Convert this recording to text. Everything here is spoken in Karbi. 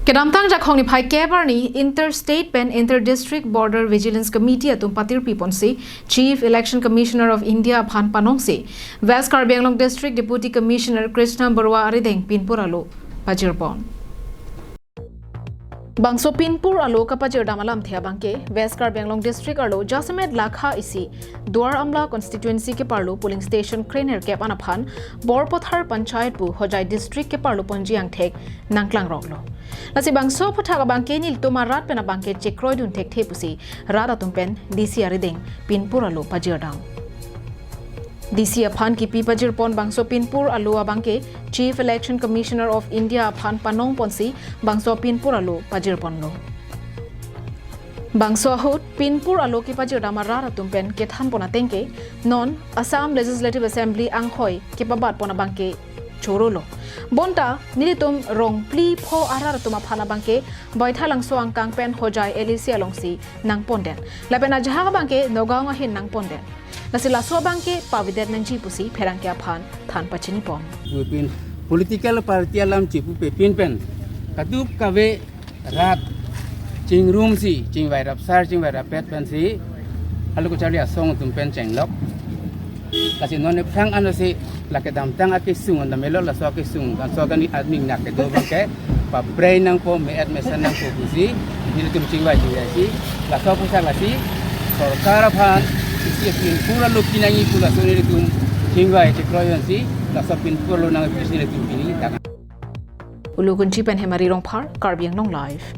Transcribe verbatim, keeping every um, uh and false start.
Kedamtang Jakhong niphai kep arni Inter State pen Inter District Border Vigilance Committee atum patirpi ponsi Chief Election Commissioner of India aphan panongsi West Karbi Anglong District Deputy Commissioner Krishna Barua arideng pinpur alo pajir pon. Bangso pinpur alo kapajirdam alamthe abangke West Karbi Anglong District arlo jasemet lakha isi Duar Amla constituency keparlo polling station krenerkep an aphan Borpathar Panchayat pu Hojai District keparlo ponji angthek nangklangroklo. Lasi bangso aphuthak abangke nelitum arat pen abangke chekroidun thekthe pusi rat atum pen D C arideng pinpur alo pajirdam. D C aphan kipi pajirpon bangso pinpur alo abangke Chief Election Commissioner of India aphan panong ponsi bangso pinpur alo pajirponlo. Bangso ahut pinpur alo kepajirdam arat atum pen kethan pon atengke non Assam Legislative Assembly anghoi kepabat pon abangke chorolo. Bonta nelitum rong phli pho arat atum aphan abangke Baithalangso angkang pen Hojai L A C alongsi nangponden. Lapen ajahak abangke Nagaon ahin nangponden. Lasi laso abangke pavidet nangji pusi pherangke aphan than pachini pon. Pupin political party alam chipupe pin pen kaduk kave rat chingrumsi chingvai rapsar chingvai rapet pensi alo kacharli asong atum pen chenglok. Lasi non ephrang ansi lake damtang akesung anda melo laso akesung laso kani admin nak kedo abangke pabrei nangpo me-et mesen nangpo pusi nelitum chingvai chingvai si laso aphuthak lasi sorkar aphan isi pinpur alo pinangji pu laso nelitum chingvai chekroidun si laso pinpur alo nang pusi nelitum pini tak. Ulukunchi pen Hemari Rongphar, Karbi Anglong Live.